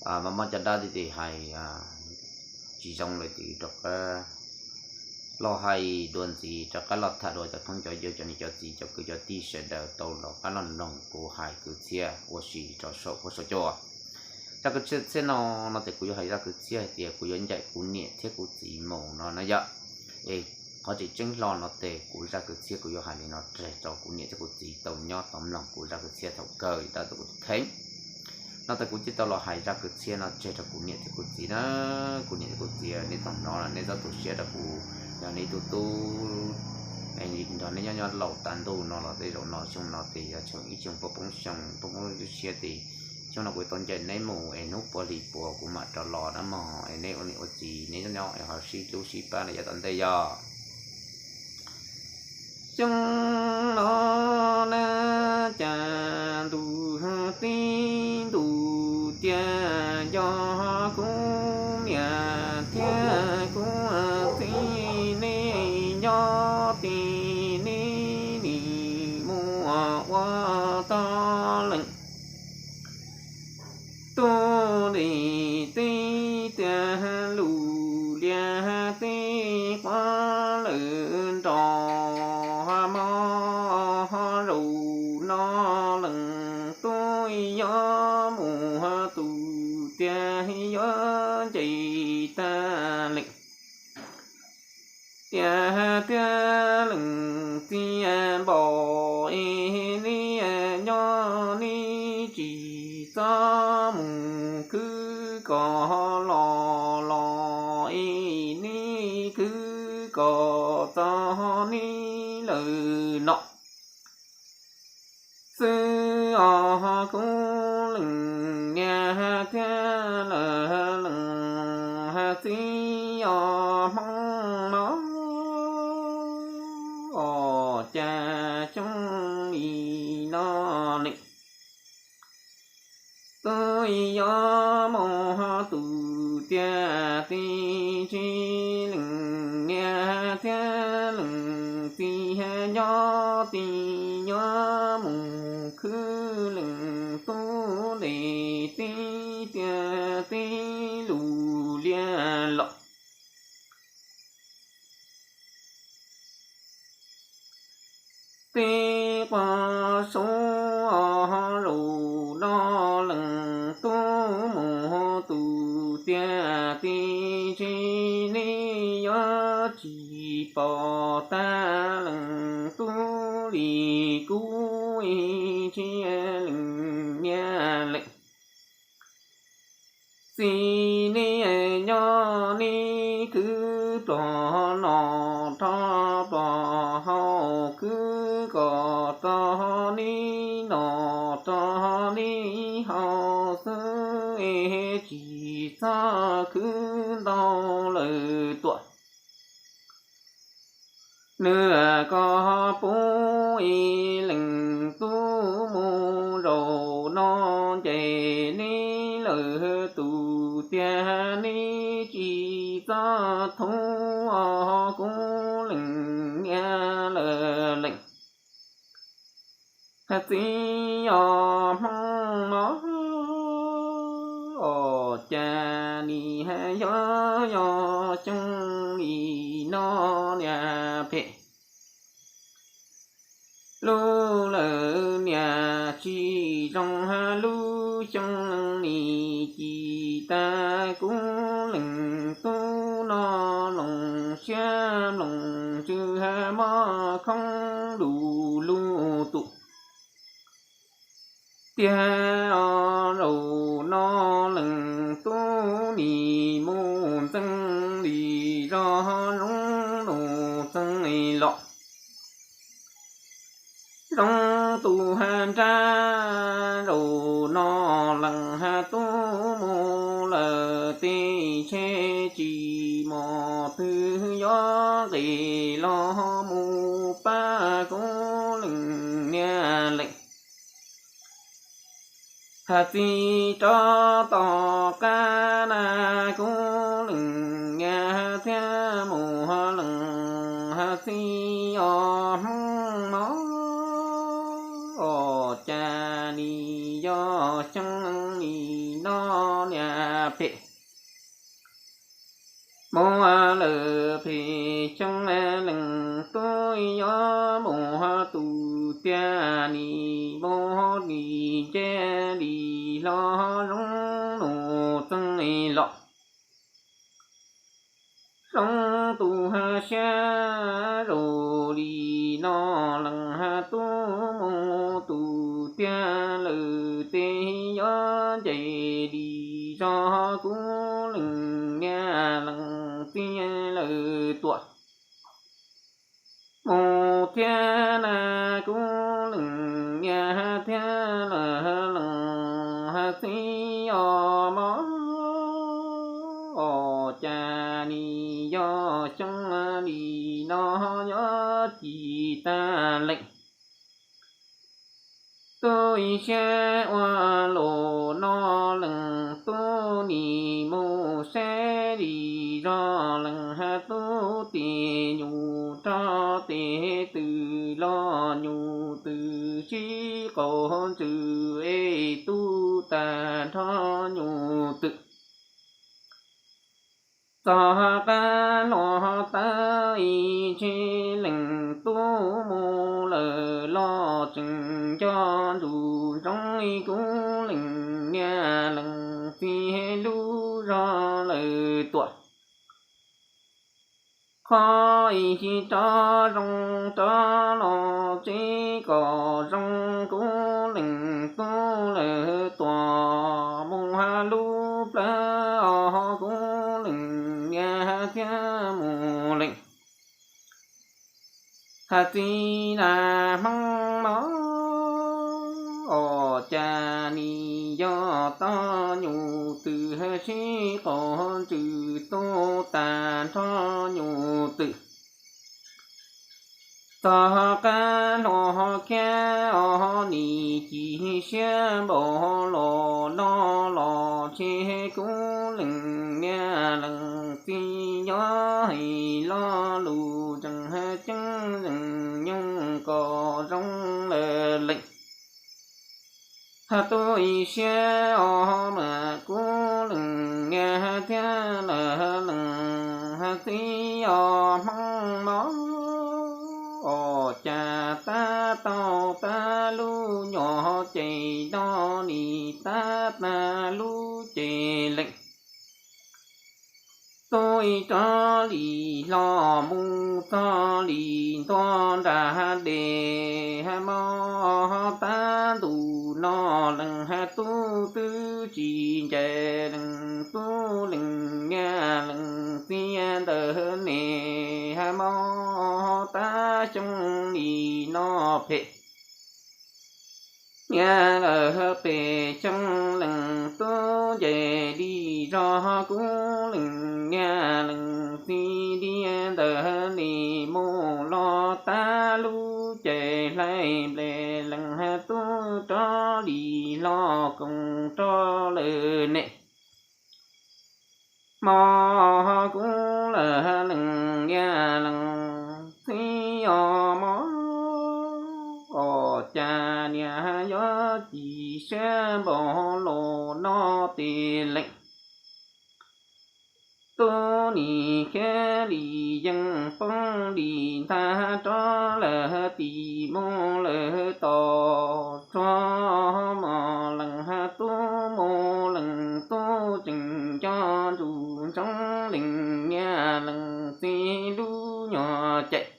Mas muaj cov dab tsi hais tsis zoo lawm ces rov qab los hais dua ntxiv, rov qab los tham dua cov phooj cov ywg, cov niam cov txiv, cov kwv cov tij sawv daws tau los qab los mloog kuv hais kwv txhiaj ua si rau saum huab saum cua. Zaj kwv txhiaj no, no ces kuv yuav hais zaj kwv txhiaj hais tias kuv yuav ncaim kuv niam thiab kuv txiv mus no na yom. Es qhov tseem ceeb hlo no ces kuv zaj kwv txhiaj kuv yuav hais li no tseg rau kuv niam thiab kuv txiv tau nyob tau mloog kuv zaj kwv txhiaj thaum kawg, tab tom kuv kheev no ces kuv thiaj tau los hais zaj kwv txhiaj no tseg rau kuv niam thiab kuv txiv na. Kuv niam thiab kuv txiv, nej txhob hnov, nej txhob tu siab rau kuv, yog nej ib tug tub nrog nej nyob nyob laus tas ntuj no los tej zaum no xyoo no ces yog xyoo ib xyoo poob poob xyoo poob poob siab ces xyoo no kuv tau ncaim neb mus es hnub puas hlis puas kuv mam rov los na mog, es neb ua niam ua txiv neb nyob nyob es ho sib hlub sib pab rau yav tom ntej yog. Xyoo no na cas ntuj tib ntus tiag, nco kuv niam thiab kuv txiv nej nyob tim, nej nim muaj ua tog leej tub li tib tiag, lus lias teb quav lawm nrov mog. Zaum no leej tub yuav mus tus tiag yuav nce tag leej tiag tiag, leej txiv npaum es nej nyob nej tsis txhob mus khwv kom los los es nej khwv kom txog nej lawm no xwb os. Kuv leej niam thiab lawv leej txiv os, Hmoob no cas xyoo li no ne. Tub yuav mus tus tiag, tsis leej niam thiab leej txiv nyob tsis yuav mus khwv, leej tub ntes tib tiag tib lus lias los teb quav sub os. Zaum no leej tub mus tus tiag, tsis nej yuav tsis pom tag leej tub li kuv ib tsis leej niam lawm. Txiv nej nyob nej khwv plog no rho plog haus, khwv kom txog nej no txog nej haus xwb es tsis txhob khwv ntau lawm tuaj. Nws kom pub ib leej tub mus zaum no nce nej lawm tus tiag, nej tsis txhob thub os kuv leej niam lawm leej txiv os. Hmoob no cas nim yog yog xyoo li no niam phem. Lub lawm niam tsis zoo lub xyoo ni ci tag, kuv leej tub no loos siab loos ntsws moj khoob du lug tus tiag os. Zaum no leej tub nim mus ntxeev li zog zoo nus txeeg los zoo tus nrab. Zaum no leej tub mus lawm teb tsheb tsis mos twg yuav nqis los mus pab kuv leej niam leej txiv rov tom qab na. Kuv leej niam thiab mus leej txiv os, Hmoob no cas nim yog xyoo li no niag phem mus lawm phem xyoo leej tub, yuav mus tus tiag nim mus nim nce li hlo, zoo nus txeeg los zoo tu siab. Zoo li no leej tub mus tus tiag lawm tes, yuav nce li zog kuv leej niag leej txiv lawm tuaj mus thiab na. Kuv leej niag thiab leej txiv os mog, cas nim yog xyoo li no yuav tsis tag leej tub ib siab ua luaj no. Leej tub nim mus saib li zog leej tub tes nyuj rog tes twg los nyuj twg sib qaug ntsws es tub tag nrho nyuj twg. Txog qab hluas tawv ib tsig leej tub mus lawm los tseem nco ntsuj zoov kuv leej niag leej txiv lub zog lawm tuaj. Qhov ib rov zoo rov los tsev kom zoo kuv leej tub lawm tuaj mus lub plawv os kuv leej niag thiab mus leej hais txiv na Hmoob mog, cas nim yog tau nyuj twg sib qaug ntsws tub tag nrho nyuj twg. Txog qab hluas kiag os nim ci siab npaum los no los tseg kuv leej niag leej txiv nyob hais lo lus tseem ceeb zeem nyoog kom zoo lawm leej hais tub ib siab os mas kuv leej niag thiab leej hais txiv os Hmoob mog, cas tab tau tab lub nyuag ces no nim tab tag lub ces leej tub ib rov li hlo mus txog li ntua nram dej mog, tab ntus no leej tub twb tsis ncaim leej tub leej niag leej txiv ntawd ne mog, tab xyoo li no phem niag lawm phem xyoo leej tub nce li zog kuv leej niag leej txiv diav ntawd li mus los tab lub ces hlais nplej leej tub rov li hlo koom rau lawm ne mog, kuv lawm leej niag leej txiv os mog, cas niag yuav ci siab npaum los no tes leej tub nim khiav li yeej poob li ntag rov lawm tim mus lawm tom tsuag mog, leej tub mus leej tub tseem nco ntsuj ntsoov leej niag leej txiv lub nyuag cais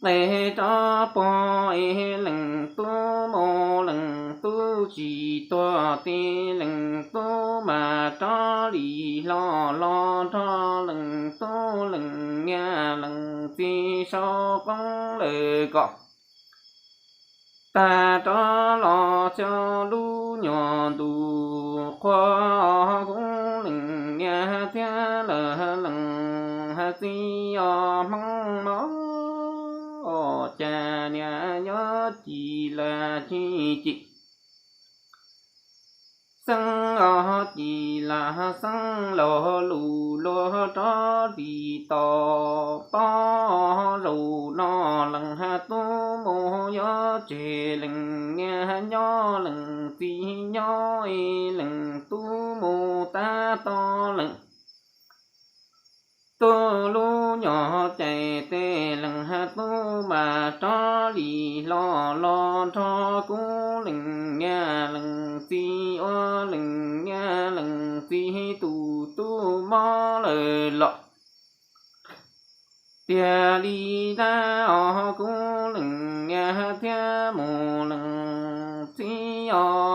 qe rov puag es leej tub mus leej tub tsis tuag tes leej tub mas rov li hlo los nrog leej tub leej niag leej txiv sau qoob lawm kom tag rov los xyov lub nyuag ntu qhua kuv leej niag thiab lawm leej hais txiv os Hmoob mog, cas niag yuav ci lawm ci ci Xeeb os ci lam xeeb los lus luag rov ris tos, pom zaum no leej tub mus yuav tseg, leej niam nyob leej txiv nyob, leej tub mus tab tom leej tub lub nyuag cai, tej leej tub mas rov li hlo los nrog kuv leej niam leej txiv ua leej niam leej txiv tus tub mob lawm los. Tiag li ntag os, kuv leej niam thiab mus leej txiv os.